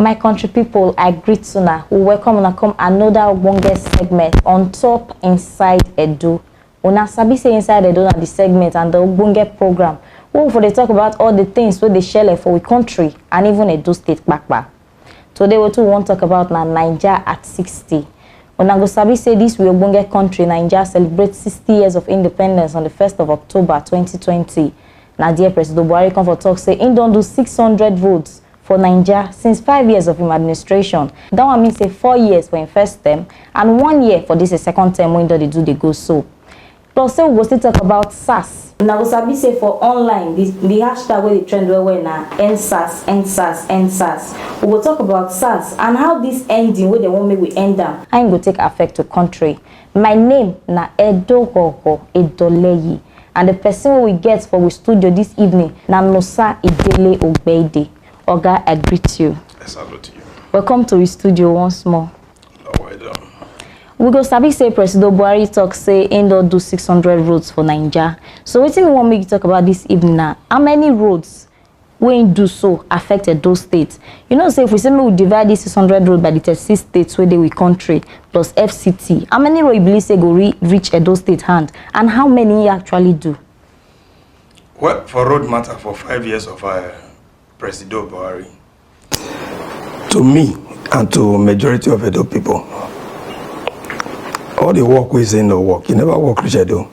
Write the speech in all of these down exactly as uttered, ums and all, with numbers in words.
My country people, I greet una. We welcome una come another ogbonge segment on top inside Edo. Una sabi say inside Edo na the segment and the ogbonge program wey we for dey talk about all the things wey dey shele for we country and even Edo State kpakpa. Today, wetin we wan talk about na Naija at sixty. Una go sabi say this we ogbonge country, Naija, celebrate sixty years of independence on the first of October twenty twenty. Na there President Buhari come for talk say im don do six hundred roads for Naija since five years of im administration. That one mean say four years for im first term and one year for this second term wey im don dey do dey go so. Plus say we go still talk about SARS. Una go sabi say for online, the, the hashtag wey dey trend well well na End SARS, End SARS, End SARS. We go talk about SARS and how this ending wey dem wan make we end am, how im go take affect to country. My name na Edo Gogo Edoleyi, and the person wey we get for we studio this evening na Nosa Idele Ogbeide. Oga, I greet you. I salute you. Welcome to the studio once more. You're welcome. We go sabi say President Buhari talk say im don do six hundred roads for Naija. So wetin we wan make you talk about this evening na how many roads wey im do so affect Edo State? You know say if we say make we divide this six hundred road by the thirty-six states wey dey we country plus F C T, how many road you believe say go re reach Edo State hand, and how many he actually do? Well, for road matter, for five years of uh, Presido Buhari, to me and to majority of Edo people, all the work we say no work, you never work reach Edo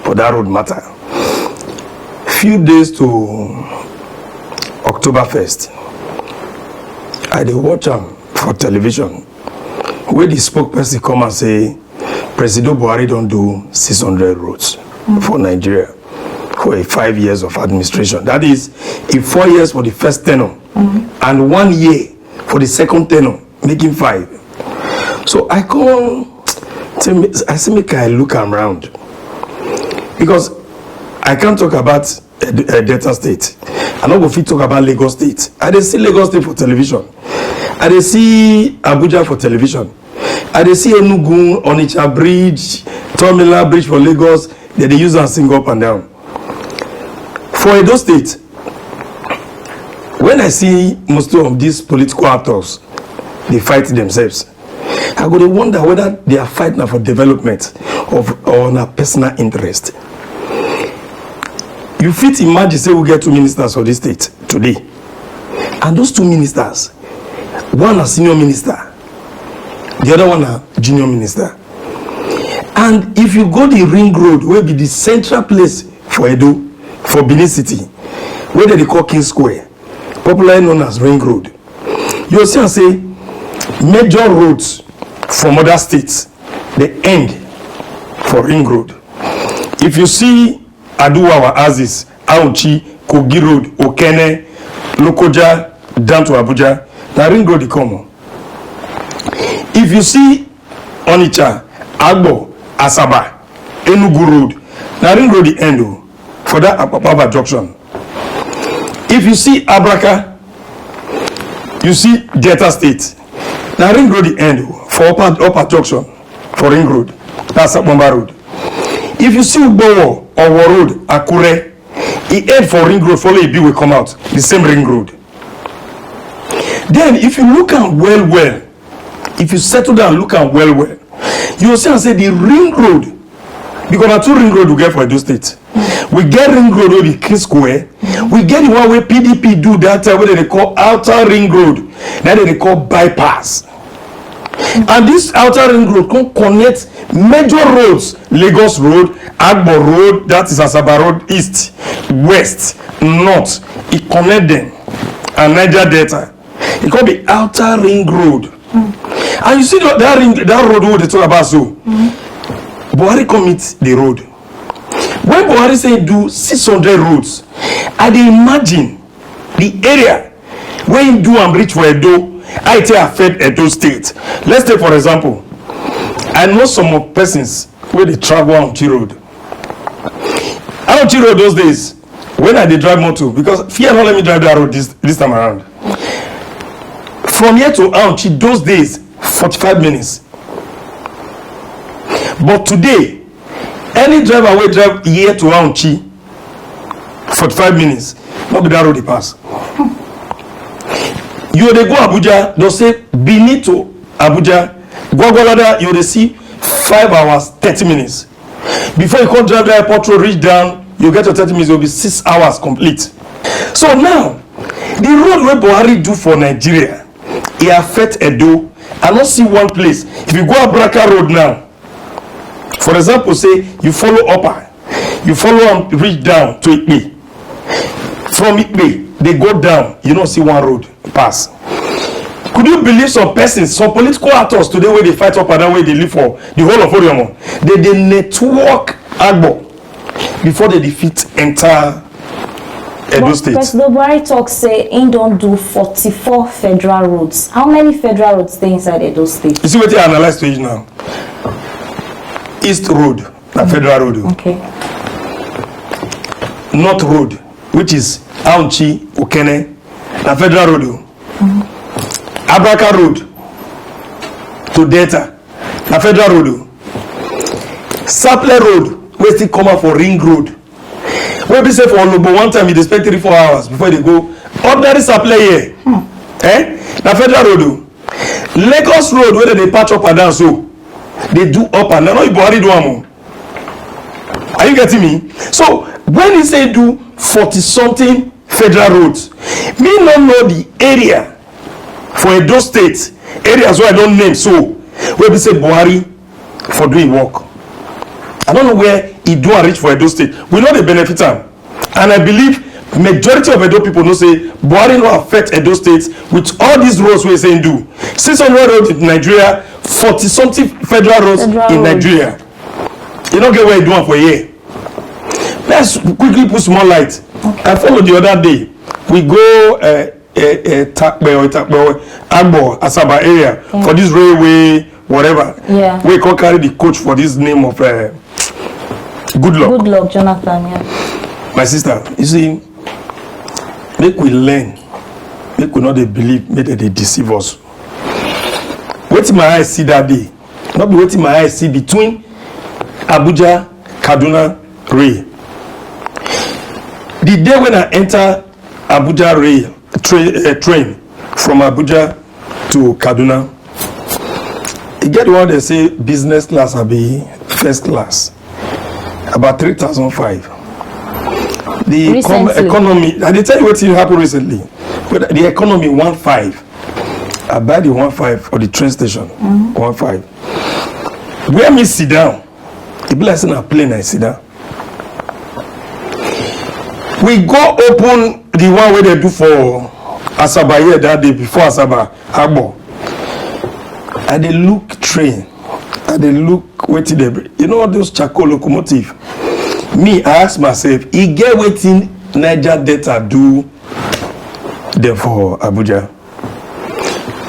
for that road matter. Few days to October first, I dey watch am for television wey the spokesperson come and say Presido Buhari don do six hundred roads for Nigeria for a five years of administration. That is, a four years for the first tenure and one year for the second tenure, making five. So I come, I say make I look around because I can't talk about uh, Delta State. I no go fit talk about Lagos State. I dey see Lagos State for television. I dey see Abuja for television. I dey see Enugu, Onitsha Bridge, Terminal Bridge for Lagos. They dey use am sing up and down. For Edo State, when I see most of these political actors, they fight themselves. I go dey wonder whether their fight na for development of or na personal interest. You fit imagine say we get two ministers for this state today, and those two ministers, one na senior minister, the other one na junior minister. And if you go the Ring Road, wey be the central place for Edo, for Benin City, wey dem dey call King Square, popularly known as Ring Road, you go see am say major roads from other states dey end for Ring Road. If you see Aduwawa, Axis, Auchi, Kogi Road, Okene, Lokoja, down to Abuja, na Ring Road dey come o. If you see Onitsha, Agbo, Asaba, Enugu Road, na Ring Road dey end o, for that Apapa junction. If you see Abraka, you see Delta State, na Ring Road dey end o, for Upper, Upper Junction, for Ring Road, that's Sapomba Road. If you see Ugbowo, Owo Road, Akure, e end for Ring Road, follow Ibiwe come out, the same Ring Road. Then if you look am well well, if you settle down look am well well, you go see am say the Ring Road, because na two Ring Road we get for Edo State. We get Ring Road wey be King Square, we get the one wey P D P do that time wey dem dey call Outer Ring Road, na dem dey call bypass. And this Outer Ring Road come connect major roads, Lagos Road, Agbo Road, that is Asaba Road East, West, North, e connect them, and Niger Delta. E come be Outer Ring Road. And you see that, that ring, that road wey we dey talk about so, Buhari come meet the road. When Buhari say do six hundred roads, I dey imagine the area wey he do am reach for Edo, how e take affect Edo State. Let's take for example, I know some of persons wey dey travel Auchi Road. Auchi Road those days, when I dey drive motor, because fear no let me drive that road this, this time around. From here to Auchi those days, forty-five minutes. But today, any driver wey drive here to Auchi, forty-five minutes, no be that road dey pass. You dey go Abuja, they'll say Benin to Abuja, Gwagwalada, you dey see five hours, thirty minutes. Before you come drive that airport road, reach down, you get your thirty minutes, it will be six hours complete. So now, the road wey Buhari do for Nigeria, e affect Edo. I no see one place. If you go Abraka Road now, for example, say you follow Upper, you follow am reach down to Ikpe. From Ikpe, they go down, you no see one road pass. Could you believe some persons, some political actors today wey dey fight up and down, wey dey live for the whole of Oriomo, they dey network Agbo before they defeat enter Edo But State. President Buhari talk say im don do forty-four federal roads. How many federal roads dey inside Edo State? You see wetin I analyze to you now? East Road na federal road o. Okay. North Road, which is Aunchi, Okene, na federal road o. Abraka Road to Delta na federal road o. Sapele Road wey still come out for Ring Road, wey be say for Ologbo one time you dey spend three four hours before you dey go ordinary Sapele here. Eh? Na federal road o. Lagos Road wey dem dey patch up and down so, dey do up and down. No be Buhari do am o. Are you getting me? So when he say do forty something federal roads, me no know the area for Edo State, areas wey I don name so, wey be say Buhari for do im work. I no know where e do and reach for Edo State. We no dey benefit am. And I believe majority of Edo people know say Buhari no affect Edo State with all these roads wey say im do. Six hundred roads in Nigeria, forty something federal roads Federal in roads. Nigeria. E no get where e do am for here. Let's quickly put small light. I follow the other day. We go uh, uh, uh, Takpe or Takpe or Agbo, Asaba area for this railway, whatever. Yeah. We come carry the coach for this name of uh, Good Luck. Good Luck, Jonathan, yeah. My sister, you see, make we learn, make we not dey believe, make dem dey deceive us. Wetin my eye see that day, not be wetin my eye see between Abuja, Kaduna rail. The day when I enter Abuja rail tra- uh, train from Abuja to Kaduna, e get the one they say business class abi first class, about three thousand five. The com- Recently. Economy, I dey tell you wetin happen recently. But the economy one five. I buy the one five for the train station. One five. Where me sit down, e be like say na plane I sit down. We go open the one wey dem do for Asaba here that day before Asaba Agbo. I dey look train. I dey look wetin dem bring. You know all those charcoal locomotive. Me, I ask myself, e get wetin Niger Delta do dem for Abuja?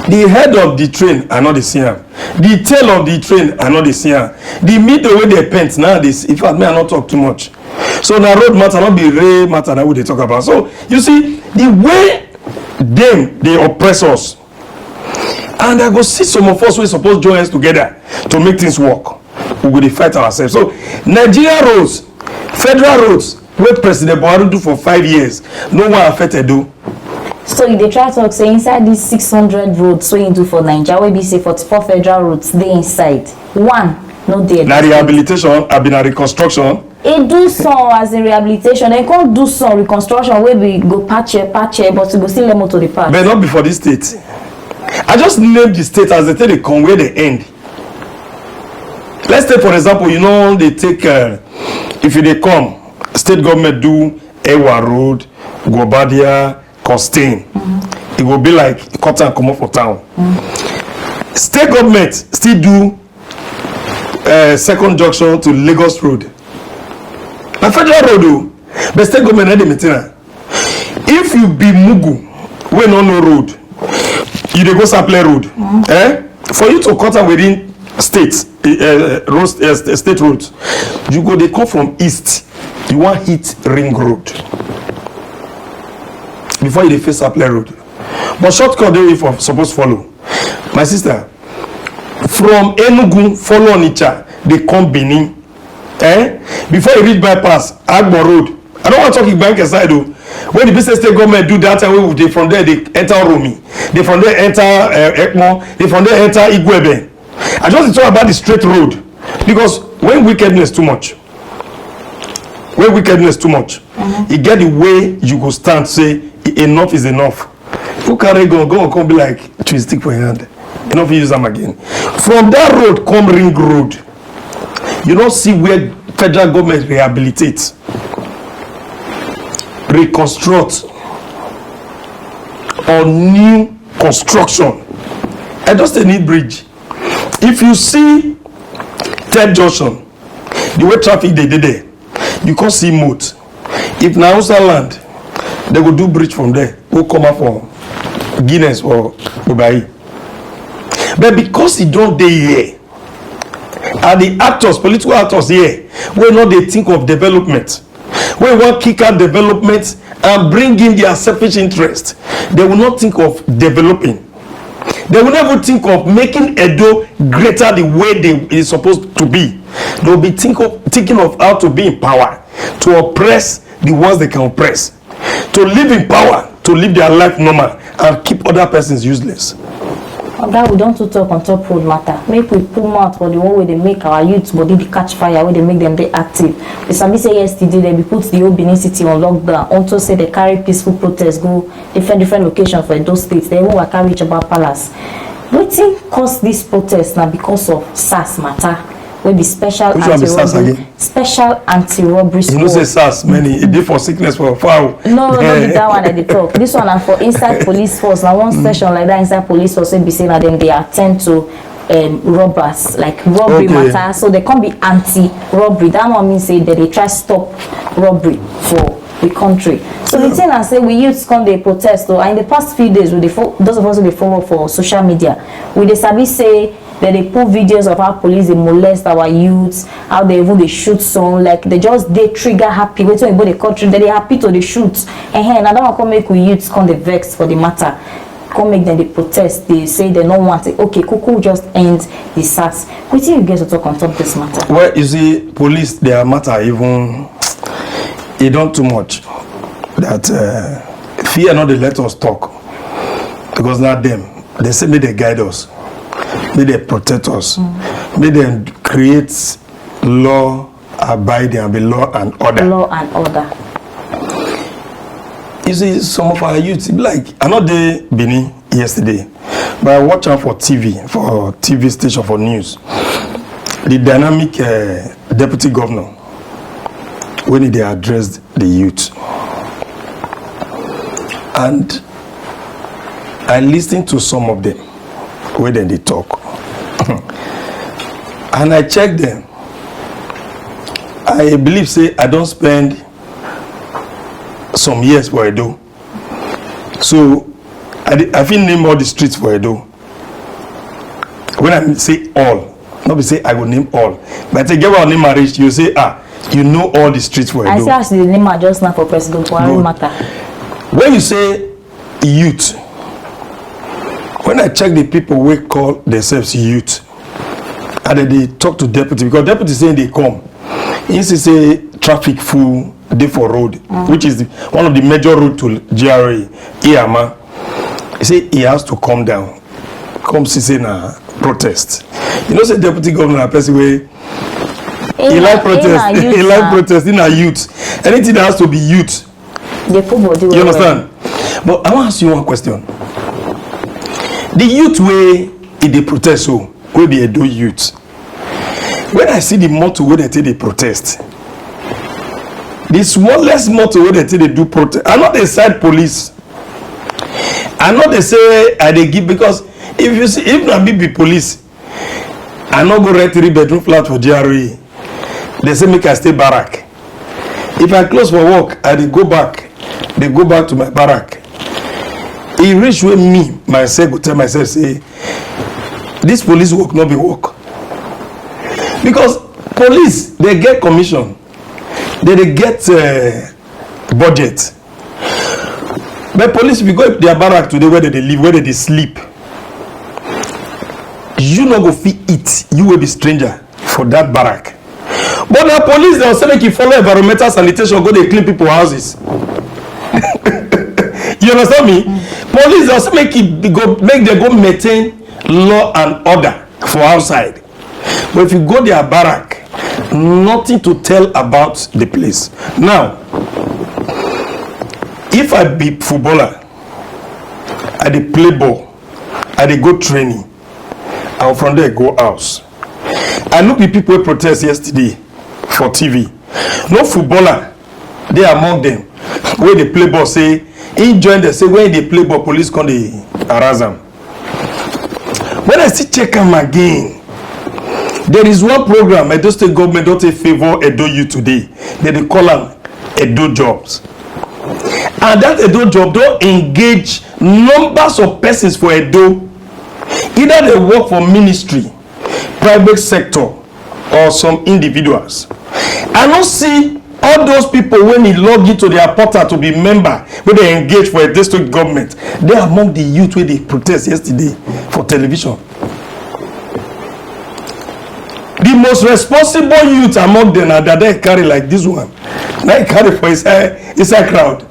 The head of the train, I no dey see am. The tail of the train, I no dey see am. The middle wey dey paint, now dey see. In fact, me, I no talk too much. So na road matter, no be rail matter that we dey talk about. So you see, the way dem dey oppress us, and I go see some of us wey suppose join us together to make things work. We go dey fight ourselves. So Nigeria roads, federal roads, wey President Buhari do for five years, no one affected o. So you dey try talk say inside these six hundred roads wey you do for Naija, wey be say forty-four federal roads dey inside, one no dey Na Edo State. Rehabilitation, abi na reconstruction. E do some as in rehabilitation, then come do some reconstruction wey be go patch here, patch here, but you go still let motor dey pass. But not be for this state. I just name the state as they take dey come, where they end. Let's take for example, you know they take uh, if you dey come, state government do Ewa Road, Gwobadia, Costain. E go be like cut and comot for town. State government still do uh, second junction to Lagos Road. Na federal road o, but state government no dey maintain am. If you be mugu wey no know road, you dey go Sapele Road, eh? For you to cut am within state, uh, road, uh, state road, you go dey come from east. You wan hit Ring Road before you dey face Sapele Road. But shortcut dey wey you for suppose follow. My sister, from Enugu follow Onitsha dey come Benin. Eh? Before you reach bypass, Agbo Road. I don't want to talk Igbanke side o. When the business state government do that time, wey we dey from there dey enter Oromi, dey from there enter uh, Ekpon, dey from there enter Igwebe. I just dey talk about the straight road, because when wickedness too much, when wickedness too much, e get the way you go stand say, "E- enough is enough." Who carry gun, gun come be like twin stick for your hand. You no fit use am again. From that road come Ring Road, you no see where federal government rehabilitate, reconstruct, or new construction. Edo State need bridge. If you see Third Junction, the way traffic dey dey there, you come see moat. If na Hausa land, they go do bridge from there, go come out for Guinness or Dubai. But because e don dey here, and the actors, political actors here, wey no dey think of development, wey wan kick out development and bring in their selfish interest, they will not think of developing. They will never think of making Edo greater the way they is supposed to be. They will be think of, thinking of how to be in power, to oppress the ones they can oppress, to live in power, to live their life normal, and keep other persons useless. Oga, we don too talk on top road matter. Make we put mouth for the one wey dey make our youth body dey catch fire, wey dey make dem dey active. We sabi say yesterday dem be put the whole Benin City on lockdown unto say dem carry peaceful protest go different different locations for Edo State. Dem even waka reach Oba Palace. Wetin cause this protest na because of SARS matter, wey be special Which one be SARS anti-robbery again? Special anti-robbery You know say squad. SARS many, e dey for sickness for far. No, no be that one I dey talk. This one na for inside police force. Na one session like that inside police force wey be say na dem dey attend to um, robbers, like robbery Okay. matter. So they come be anti-robbery. That one mean say dem dey try stop robbery for the country. So the thing na say we youths come dey protest o. And in the past few days, we dey fo- those of us wey dey follow for social media, we dey sabi say dem dey put videos of how police dey molest our youths, how dem even dey shoot some, like dem just dey trigger happy. Wetin oyibo dey call trigger, dem dey happy to dey shoot. Ehen, na that one come make we youths come dey vex for the matter. Come make dem dey protest, dey say dem no want it. Okay, kuku just end the SARS. Wetin you get to talk on top this matter? Well, you see, police, their matter even, e don too much that uh, fear no dey let us talk, because na dem, they say make dem guide us, make dem protect us, make dem create law abiding and be law and order. Law and order. You see, some of our youth, e be like, I no dey Benin yesterday, but I watch am for T V, for T V station, for news. The dynamic uh, deputy governor, when he dey address the youth, and I listen to some of them wey dem dey talk, and I check them. I believe say I don spend some years for Edo, so I, dey, I fit name all the streets for Edo. When I say all, no be say I go name all, but I get one name I reach, you say, "Ah, you know all the streets for I Edo." Say as you dey name am just now for President Buhari Good. Matter. When you say youth, when I check the people wey call themselves youth, and then they talk to deputy, because deputy say they come, he say, say traffic full dey for road, which is the, one of the major road to G R A, Iyama. He say he has to come down, come see say na protest. You know say deputy governor na person wey he like protest, he like protest, he na youth. Anything that has to be youth, Dey put body well. You understand? But I wan ask you one question. The youth wey e dey protest so, wey be Edo youth, when I see the motor wey dem take dey protest, the smallest motor wey dem take dey do protest, I no dey side police. I no dey say I dey give, because if you see, if na me be police, I no go rent three bedroom flat for G R A. They say make I stay barrack. If I close for work, I dey go back, dey go back to my barrack. E reach wey me myself go tell myself say this police work no be work, because police dey get commission, they dey get uh, budget. But police, if you go their barrack today, where they dey live, where they dey sleep, you no go fit eat. You will be stranger for that barrack. But na police dem say make you follow environmental sanitation, go dey clean people houses. You understand me? Police dey also make it go, make dem go maintain law and order for outside. But if you go their barrack, nothing to tell about the place. Now, if I be footballer, I dey play ball, I dey go training, I go from there go house. I look the people wey protest yesterday for T V. No footballer dey among them wey dey play ball say he join them, say when he dey play ball, police come dey harass am. When I still check am again, there is one program Edo State government don take favour Edo youth today. Dem dey call am Edo Jobs. And that Edo Job don engage numbers of persons for Edo. Either they work for ministry, private sector, or some individuals. I no see all those people wey e log into their portal to be member, wey dey engage for a district government. Dey among the youth wey dey protest yesterday for television. The most responsible youth among them na dada he carry like this one. Na he carry for inside, inside crowd.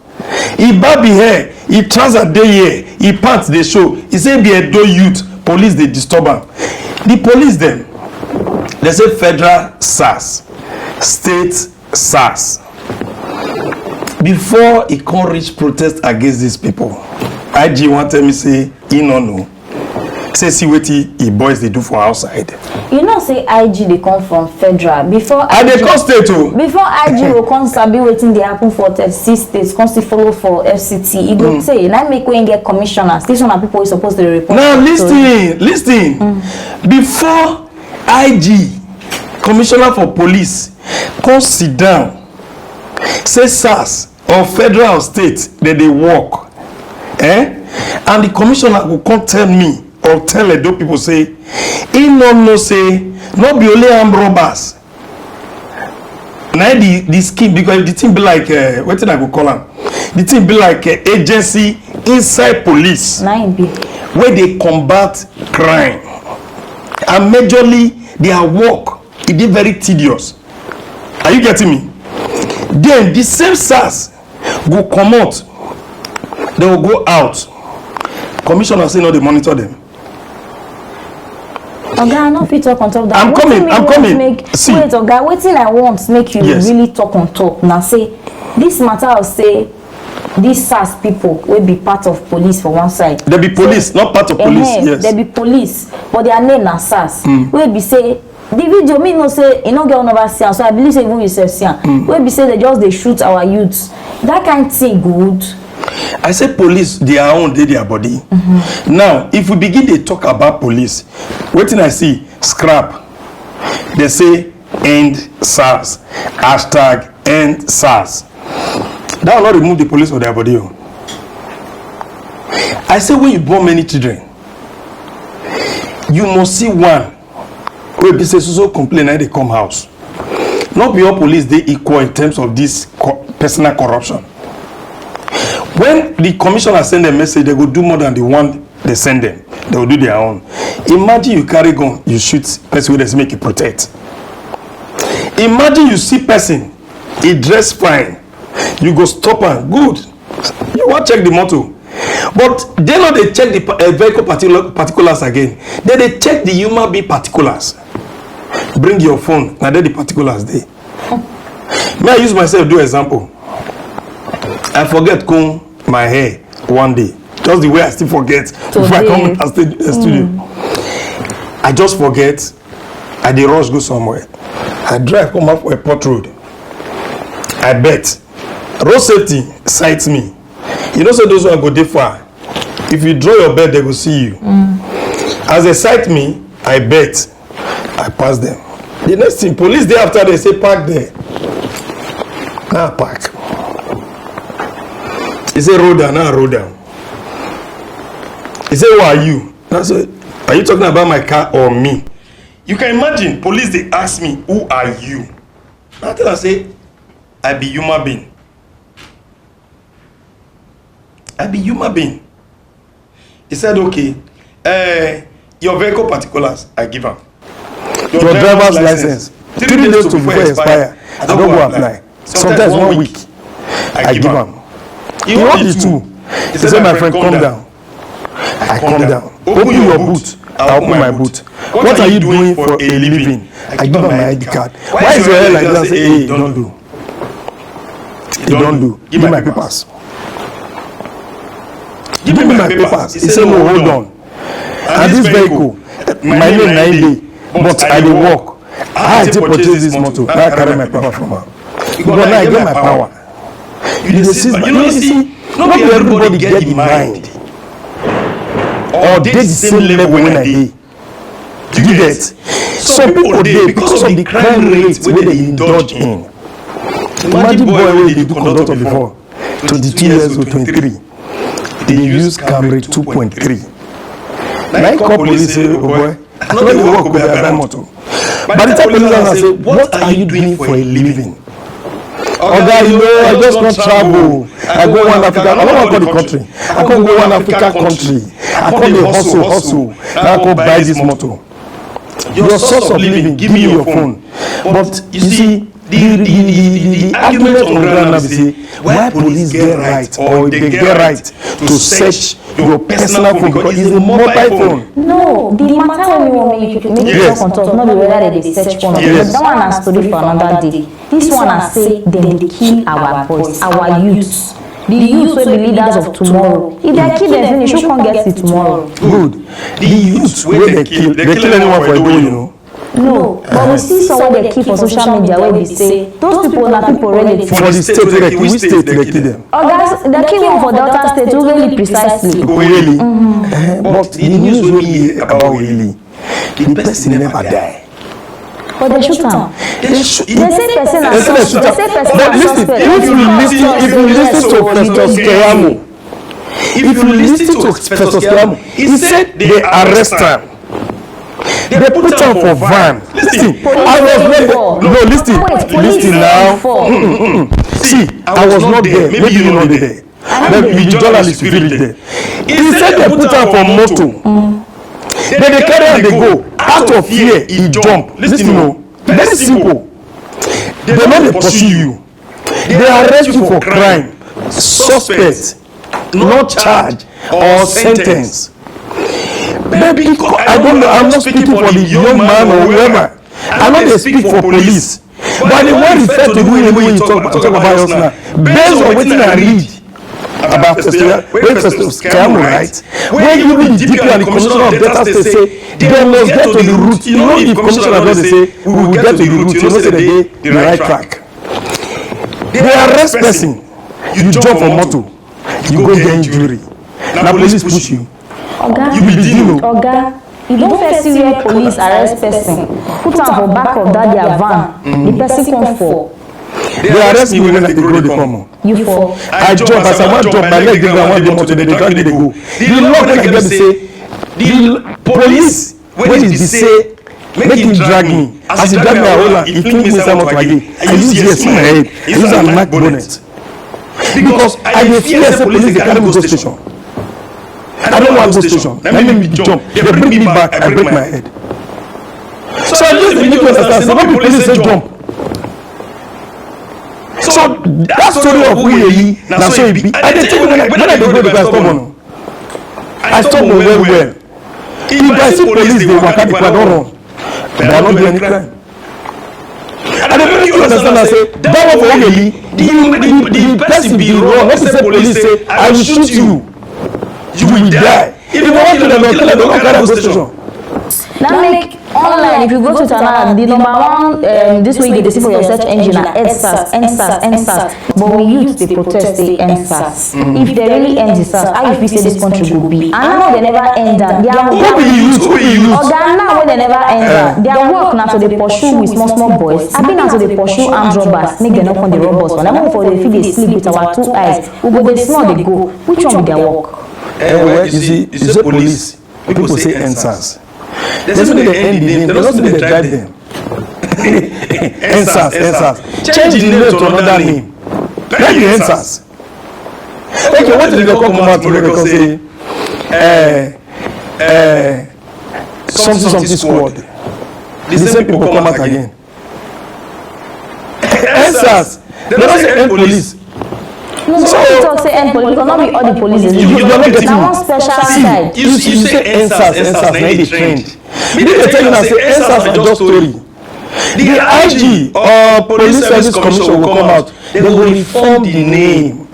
He barb him hair, him trouser dey here, him pants dey show. He say be Edo youth, police dey disturb am. The police dem, dem say federal SARS, state SARS. Before e come reach protest against these people, I G wan tell me say he no know. Say see wetin e boys dey do for outside. You know say I G dey come from federal. Before I dey come state o. Before I G go come sabi wetin dey happen for thirty-six states, come still follow for F C T, e go tey. Na make wey get commissioners. This one na people wey suppose dey report. Now listen, listen. Before I G, commissioner for police, come sit down, say SARS or federal or state, dem dey work. Eh? And the commissioner go come tell me or tell Edo people say he no know say no be only armed robbers na the the scheme, because the thing be like, uh, wetin I go call am, the thing be like, uh, agency inside police wey dey combat crime, and majorly their work e dey very tedious. Are you getting me? Then the same SARS go comot, dem go go out. Commissioner say no dey monitor dem. Oga, I no fit talk on top that. I'm coming, I'm coming. See. Wait, Oga, wetin I want make you really talk on top na say this matter of say this SARS people wey be part of police for one side. Dem be police, not part of police. Yes. Dem be police, but their name na SARS. Wey be say the video, me know say e no get one over see am, so I believe say even you sef see am. Wey be say dem just dey shoot our youths. That kind thing good? I say police, their own dey their body. Now, if we begin dey talk about police, wetin I see, scrap. Dem say end SARS, hashtag end SARS. That will not remove the police for their body o. I say when you born many children, you must see one wey be say so so complain na dey come house. No be all police dey equal in terms of this co- personal corruption. When the commissioner send a message, dem go do more than the one dem send dem. Dem go do their own. Imagine you carry gun, you shoot person wey dem say make you protect. Imagine you see person, he dress fine, you go stop am. Good. You wan check the motor, but dem no dey check the pa- uh, vehicle particular, particulars again. Dem dey check the human being particulars. Bring your phone, na there the particulars dey. Me, I use myself do example. I forget comb my hair one day, just the way I still forget before I come to the studio. I just forget. I dey rush go somewhere. I drive come out for airport road. I bet. Road safety sight me. You know say those one go dey far. If you draw your belt, dem go see you. As dem sight me, I bet. I pass dem. The next thing, police dey after dem, say park there. Now I park. He say roll down, now I roll down. He say, who are you? Now I say, are you talking about my car or me? You can imagine, police dey ask me, who are you? Now I tell am say, I be human being. I be human being. He said, okay, uh, your vehicle particulars, I give am. Your driver's license, three days to before expire, I don go apply. Sometimes one week, I give am. He hold the two. He said, "My friend, calm down." I calm down. "Open your boot." I open my boot. "What are you doing for a living?" I give am my I D card. "Why is your hair like that?" I say, "Hey, e don do. E don do. Give me my papers. Give me my papers." He say, "No, hold on. And this vehicle, my name na im dey, but I dey work. I take purchase this motor, na I carry my paper from am. But now I get my power." You dey see, you know, see, no be everybody get the mind or dey the same level when I dey. You get? Some people dey, because of the crime rate wey dem indulge in. Imagine boy wey dey do conductor before, twenty-two years old, twenty-three, dey use Camry two point three. Na him call police say, "Oh boy, I no dey work o, I buy motor." By the time police ask am say, "What are you doing for a living?" "Oga, you know, I just come travel. I go one Africa, I no wan go the country. I come go one Africa country. I come dey hustle, hustle. I come buy this motor. Your source of living, give me your phone." But you see, the, the, the, the, the argument on ground now be say, why police get right or they get right to search your personal phone because it's a mobile phone? No, the matter wey we wan make you make you Yes. talk on top, no be whether they dey search phone. Yes. That one na story for another day. This one na say dem dey kill our boys, our youths, the youths wey be leaders of tomorrow. If dem kill dem finish, who come get the tomorrow? Good. The youth wey dem kill, dem kill anyone for Edo, you know? No, but we see some wey dem kill for social media wey be say those people na people relatives. For the state wey dem kill, which state dem kill dem? Oga, dem kill one for Delta State, Ughelli precisely. Ughelli. Eh, but the news wey we hear about Ughelli, the person never die. But dem shoot am. Dem shoot. Dem say person na suspect. Dem say person na suspect. But listen, if you listen, if you listen to Festus Keyamo, if you listen to Festus Keyamo, he said they arrest am. They put am for van. Listen, I was never, no, listen, listen now. Mm, mm, mm. See, I was not there. Maybe you no dey there. But you be journalist, you fit read there. He said they put am for motor. Then they carry am dey go. Out of fear, he jump. Listen o, very simple. They no dey pursue you. They arrest you for crime, suspect, not charge or sentence. But because, I don't know, I'm not speaking for the young man or whoever. I no dey speak for police. But I dey wan refer to the way wey you talk, talk about us now. Based on wetin I read about Festus, wey Festus Keyamo write, wey even the D P O and the Commissioner of Delta State say dem must get to the root. You know, if commissioner don dey say we will get to the root, you know say dem dey the right track. They arrest person, you jump for motor, you go get injury. Na police push you. Oga, you be Dino. Oga, you don first see where police arrest person, put am for back of that their van, the person come fall. They arrest me when I dey grow the come. You fall. I jump, as I wan jump, my leg dey ground, wan dey motor, dem dey drag me dey go. The luck wey I get be say the police wey dey say make him drag me, as he drag me, I hold am, he fling me inside motor again. I use ear see my head, I use am knack bonnet. Because I dey fear say police dey carry me go station. I no wan go station. Na me, me jump. Dem bring me back, I break my head. So I just dey make you understand say no be police say jump. So that story of Uyeyi, na so e be. I dey tell you, when I, when I dey grow the guy stubborn o. I stubborn well well. If I see police dey waka dey go, I don run. But I no do any crime. I dey make you understand am say that one for Uyeyi, the, the, the person be wrong. No be say police say, "I will shoot you. You will die." If you wan kill am, kill am, no carry am go station. That make online, if you go Twitter now, the number one, um, this way you dey see for your search engine na EndSARS, EndSARS, EndSARS. But we youth dey protest say EndSARS. If they really end the SARS, how you feel say this country go be? And now they never end am. Their work. Who be the youth? Who be the youth? Oga, now wey they never end am, their work na to dey pursue with small small boys. Abi na to dey pursue armed robbers, make dem no come dey rob us. Na make we for dey fit dey sleep with our two eyes. We go dey small dey go. Which one be their work? Eh, well, you see, you say police. People say EndSARS. Dem say make dem end the name. Dem no say make dem drive dem. EndSARS, EndSARS. Change the name to another name. Make you EndSARS. Okay, wetin dey come out tomorrow, dem come say, eh, eh, something, something squad. The same people come out again. EndSARS, dem no say end police. No, so you talk say end police, because not be all the police dey do. You are not getting me. Na one special side. You, you say endsars, endsars na dey trend. Me dey tell you now say endsars na just story. The I G or police service commission go come out, dem go reform the name.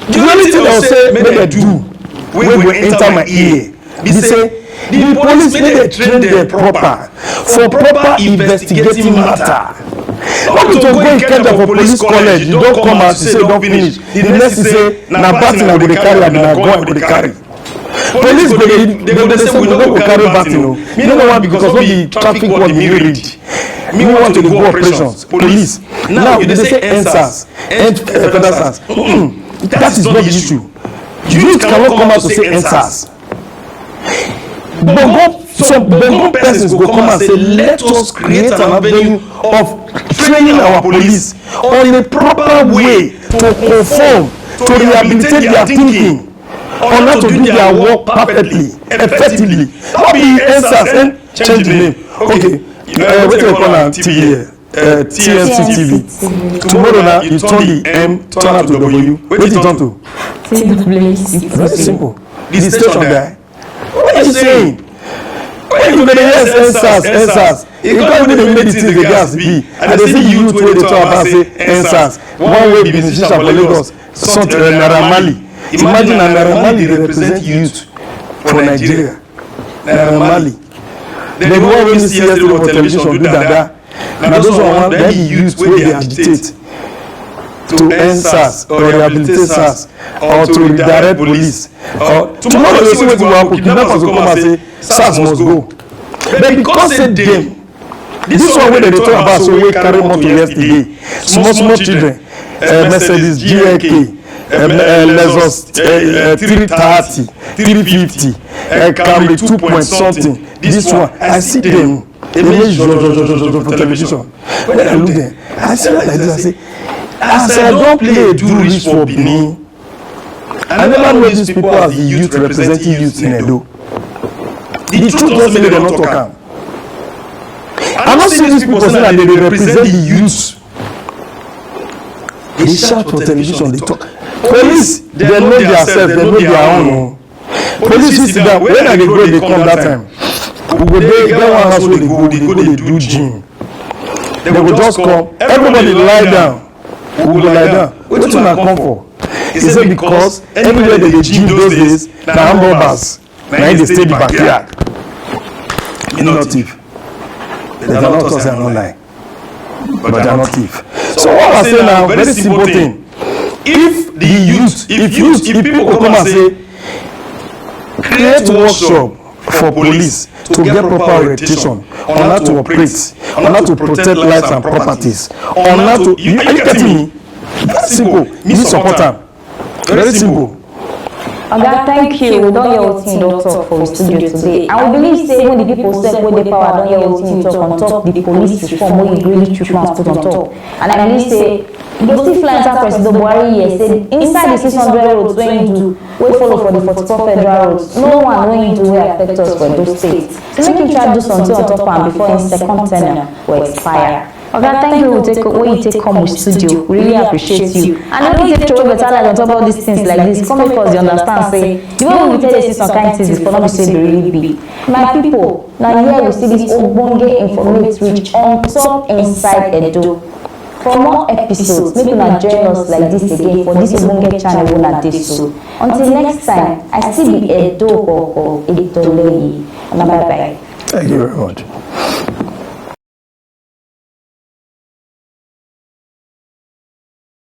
The only thing dem say make dem do wey go enter my ear be say the police make dem train dem proper for proper investigating matter. No be to go Ikenga for police college, you don come out, you say you don finish, the next thing say na baton I go dey carry, abi na gun I go dey carry. Police go dey, dem go dey say we no go carry baton o. Me no want, because no be traffic warning me read. Me want to dey go operations. Police. Now you dey say endsars, end, eh, federal sars. Mm-mm. That is not the issue. Youth cannot come out to say endsars. Gbongo, some gbongo persons go come and say, let us create an avenue of training our police on a proper way to conform, to rehabilitate their thinking, on how to do their work perfectly, effectively. No be endsars, and change the name. Okay, uh, wetin we call am, T V here? Uh, T M C T V. Tomorrow now, you turn the M, turn am to W. Wetin e turn to? Very simple. The station guy. What are you saying? When you go dey hear endsars, endsars, you can't even dey make the thing dey get as e be. I dey see the youth wey dey talk about say endsars. One wey be musician for Lagos, something, uh, Naira Marley. Imagine na Naira Marley dey represent youth for Nigeria. Naira Marley. Then the one wey we see yesterday for television do dada. Na those one, dem be youth wey dey agitate to endsars or rehabilitate sars or to redirect police. Or tomorrow you see wetin go happen. Kidnappers go come and say sars must go. But because say dem, this one wey dem dey talk about, so wey carry motor yesterday, small small children, uh, Mercedes G L K, um, uh, Lexus, uh, uh, three thirty, three fifty, uh, Camry two point something. This one, I see them. They make zho, zho, zho, zho, zho, zho for television. When I look them, I see like this, I say, as I don play do reach for Benin, I never know these people as the youth representing youth in Edo. The truth don say make dem no talk am. I no see these people say na dem dey represent the youth. They shout for television, they talk. Police, dem know their self, dem know their own o. Police fit sit down. When I dey go, dey come that time, we go dey get one house wey dey go, dey go dey do gym. Dem go just come, everybody lie down. We go lie down. Wetin una come for? He say because anywhere dem dey gym those days, na armed robbers na im dey stay the backyard. Me no thief. But I no talk say I no lie. But I no thief. So what I say now, very simple thing. If the youth, if youth, if people go come and say, create workshop for police to get proper orientation on how to operate, on how to protect lives and properties, on how to, you, are you getting me? Very simple. Me support am. Very simple. Oga, thank you. We don hear wetin you don talk for we studio today. And we believe say even the people sef wey dey power don hear wetin you talk on top the police reform wey you really chook mouth put on top. And I believe say you go still fly enter President Buhari here say inside the six hundred roads wey he do, wey follow for the forty-four federal roads, no one wey he do wey affect us for Edo State. So make him try do something on top am before him second tenure go expire. Oga, thank you wey you take, wey you take come with studio. We really appreciate you. And the way you take throw better light on top all these things like this, come make us dey understand say the way we take dey see some kind things before, no be so e dey really be. My people, na here we see this ogbonge informate reach on top inside Edo. For more episodes, make una join us like this again for this ogbonge channel wey una dey so. Until next time, I still be Edo Koko Edoleyi. Una bye bye. Thank you very much.